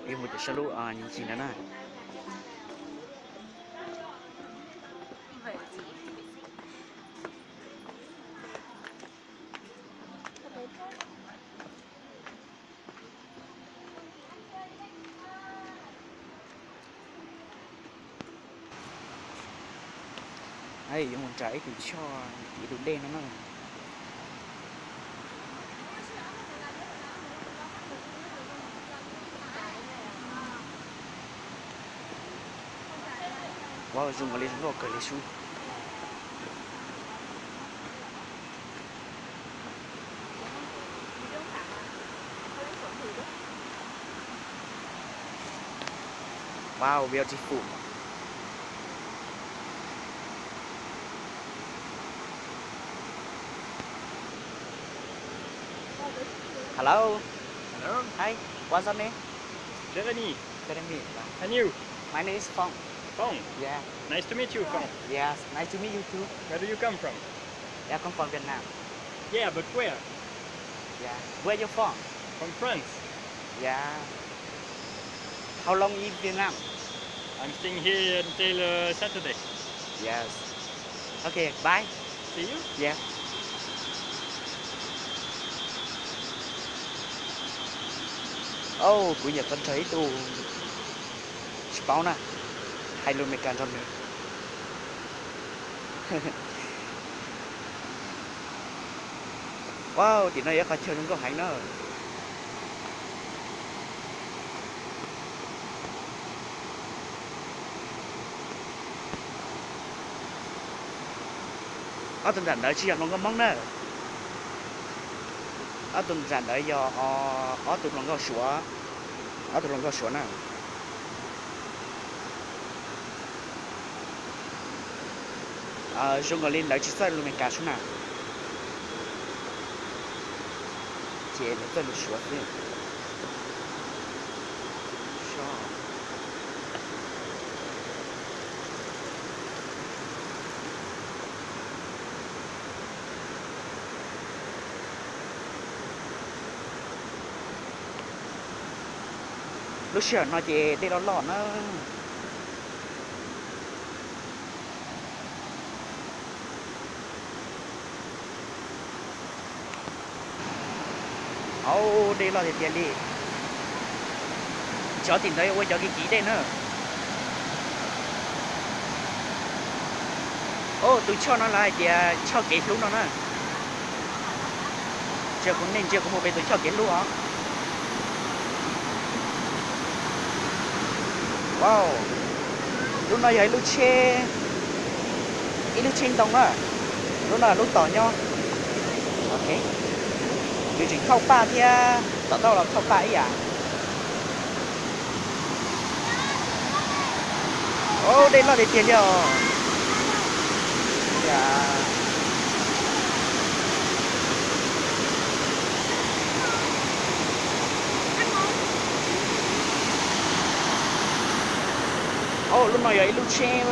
Yuav mus tias saib lub ncig ntawd na. Yuav mus nram ib tus choj, ib tus dej no na. Ua zoo nkaus li zoo nkauj kawg li sub. Wow, beautiful. Hello. Hello. Hi. What's your name? Jeremy. Jeremy. And you? My name is Phong. Phong? Yeah. Nice to meet you, Phong. Yes, nice to meet you too. Where do you come from? I come from Vietnam. Yeah, but where? Yeah. Where you from? From France. Yeah. How long in Vietnam? I'm staying here until uh, Saturday. Yes. Okay, bye. See you. Yeah. Oh, kuv nyuam qhuav nrog ib tug tsis paub na, hais lus Amelikas nrog nws. Wow, tim no yog qhov chaw zoo nkauj heev na. Ob tug nram ntawd tsis yog hluas nkauj Hmoob na. Ob tug nram ntawd yog ob tug hluas nkauj Suav. Ob tug hluas nkauj Suav na. Zoo nkaus li lawv tsis txawj lus Amelikas sub na. Ces lawv txawj lus Suav xwb. Lub sij hawm no ces dej loj loj na. Au, dej loj tiag tiag li. Cov tim ntawd ua cov kev kiv dej na. Au, tus choj no lawv hais tias choj kev hlub no na. Ntsia kuv, nej ntsia kuv mus pem tus choj kev hlub os. Wow, lub no yog ib lub tsheb, ib lub tsheb ntoo na. Lub no lub tos nyob. Ok, nws tseem thauj paj thiab, tom toj los thauj paj ib yam. Au, dej loj tiag tiag li os. Au, lub no yog ib lub tsheb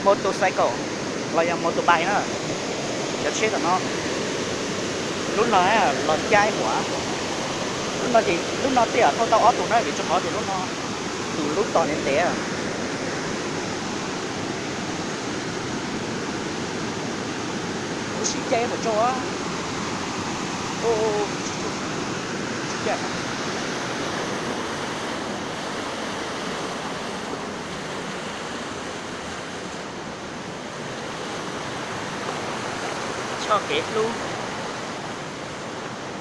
motorcycle los yog motorbike na. Cov tsheb tom no, lub no los caij huam. Lub no ces lub no tej zaum thauj tau ob tug na, vim rau qhov tias lub no tus lub tos ntev ntev. Kuv sim caij mus tso. Choj kev hlub,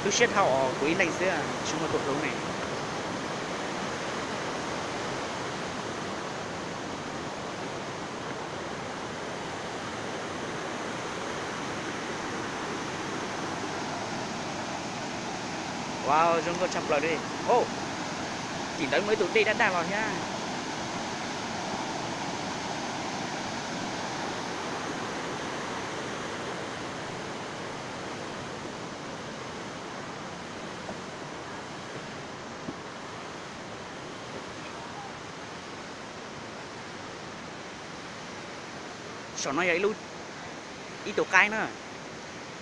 lub siab dhau os, kuv ib leeg xwb tsis muaj tus hlub ne. Wow, zoo nkauj tshaj plaws li. Tim ntawd muaj ib tug dej daj daj los thiab. Saum no yog ib tug qaib na,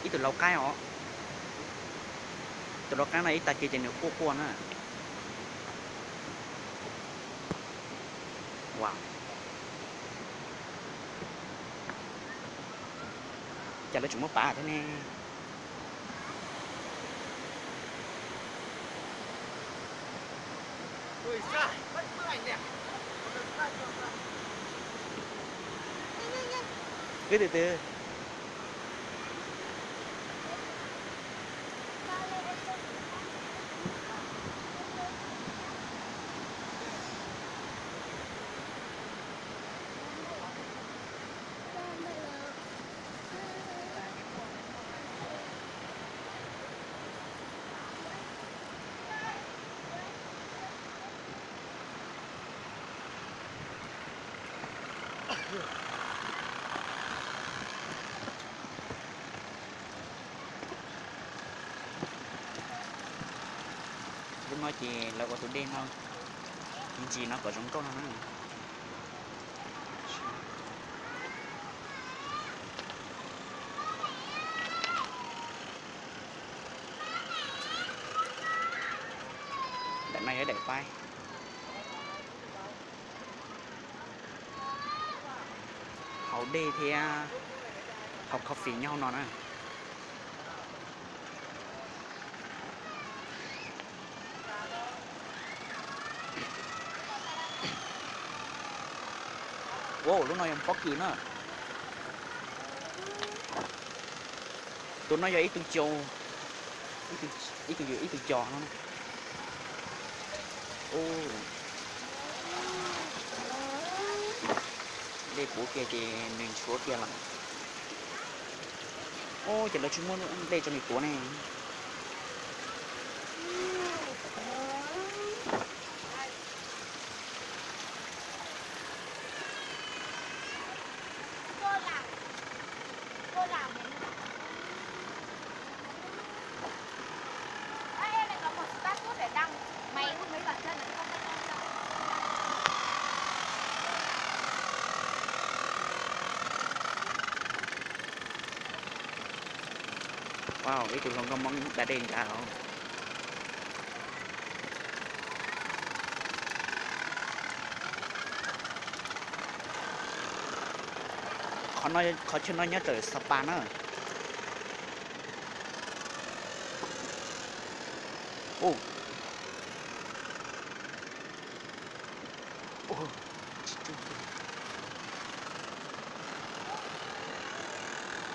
ib tug lau qaib os. Tus lau qaib no ib tag kis ces nws quaj quaj na. Ua, cas lawv tseem muaj pav thiab ne? Wb twb twb Lub no ces lawv ua tus dej no, ntsis no kom zoo nkauj no na. Ntawm no yog daim paib haus dej thiab haus coffee nyob hauv no na. Ua, lub no yog pob kws na. Tus no yog ib tug cau, ib tug, ib tug cos no. Ua, dej puv kiag ces nws nchuav kiag lawm. Ua, ces lawv tsis muaj dej rau nws tuav ne. Wow, ib tug hluas nkauj Hmoob da dej nrad os. Qhov chaw no nyob rau Sapa na. Ua,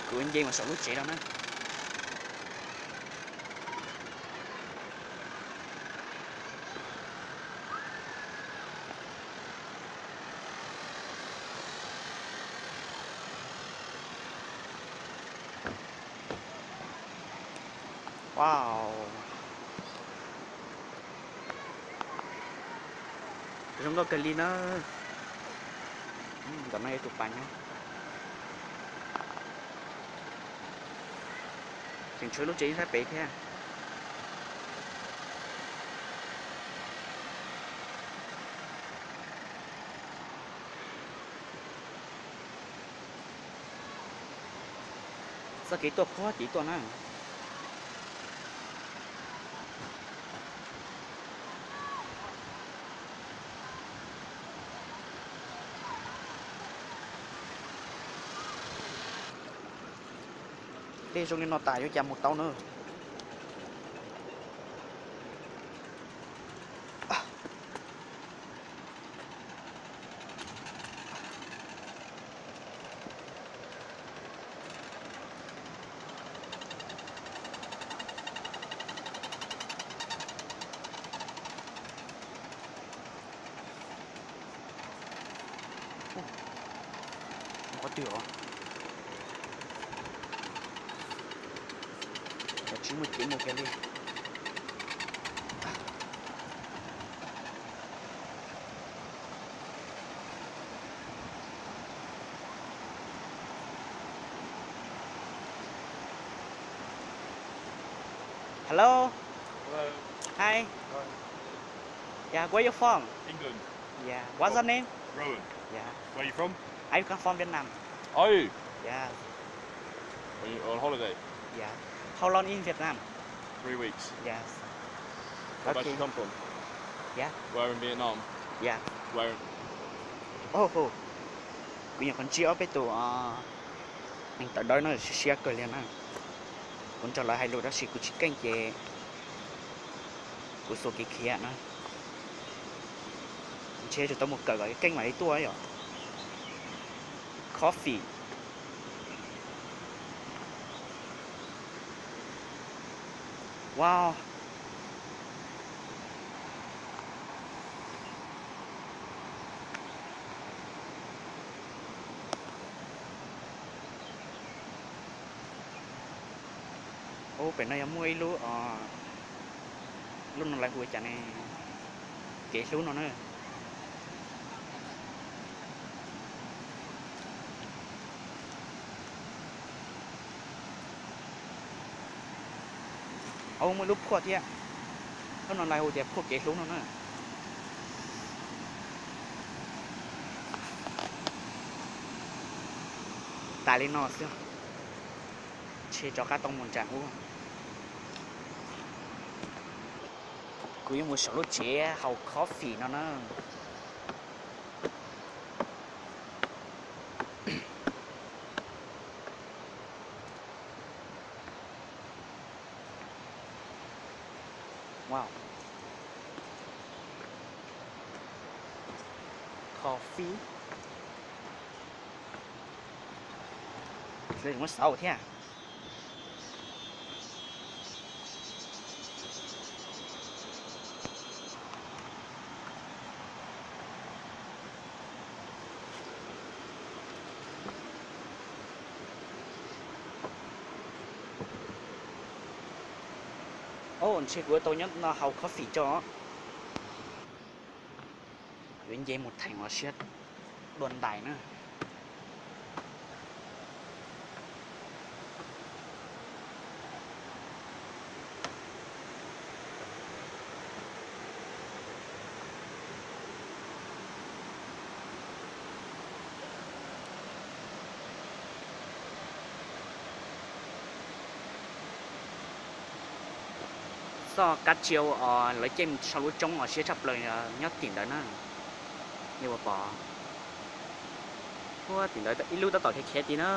kuv nce mus saum lub tsev no na. Wow, zoo nkauj kawg li na. Ntawm no yog tus pas nyob. Tseem tshuav lub tsev sab pem thiab. Txoj kev tuaj puag tim tuaj na. Dej zoo li no tas yuav cas mus tau na. Qhov twg os? Tsis muaj kev mus kiag li. Hello. Hello. Hi. Hi. Yeah, where you from? England. Yeah. What's your name? Rowan. Yeah. Where you from? I come from Vietnam. Oh. Yeah. Are you on holiday? Yeah. How long in Vietnam? Three weeks. Yes. Whereabouts you come from? Yeah. Where in Vietnam? Yeah. Where? Kuv nyuam qhuav ntsib ob peb tus neeg tawv dawb na, siab siab kawg li na. Kuv nrog lawv hais lus tab sis kuv tsis keej ces kuv xuas kev khiav na. Ntshe yuav tsum tau mus kawm kom keej mam li tuaj yom. Coffee. Wow. Ub, pem no yog muaj ib lub, lub no lawv hu cas ne, kev hlub no na. Ub, muaj ib lub phuaj thiab, lub no lawv hu tias phuaj kev hlub no na. Tas li no xwb, ntshe rov qab tau mus nram ub. Kuv yuav mus saum lub tsev haus coffee no na. Wow. Coffee. Lawv muab xauv thiab. Ub, ntshe kuv yuav tau nyob no haus coffee tso. Yuav nce mus theem los siab dua ntais na. Txoj kab tsiau os, lawv caij mus sau lub roob os, siab tshaj plaws nyob tim ntawd na. Nej puas pom? Ua tim ntawd ib lub tab tom khiav khiav tid na.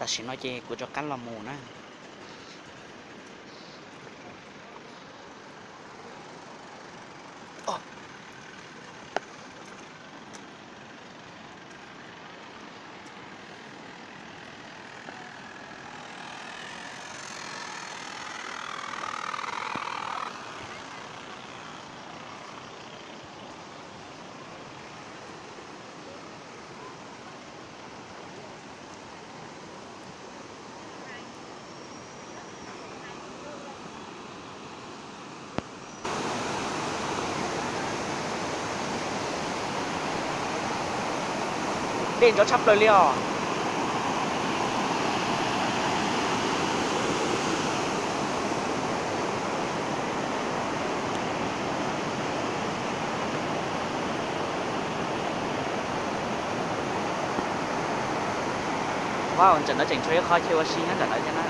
Tam sim no ces kuv rov qab los mus na. Dej nrov tshaj plaws li os. Wow, nram ntawd tseem tshuav ib qho chaw ua si nyob nram ntawd thiab na.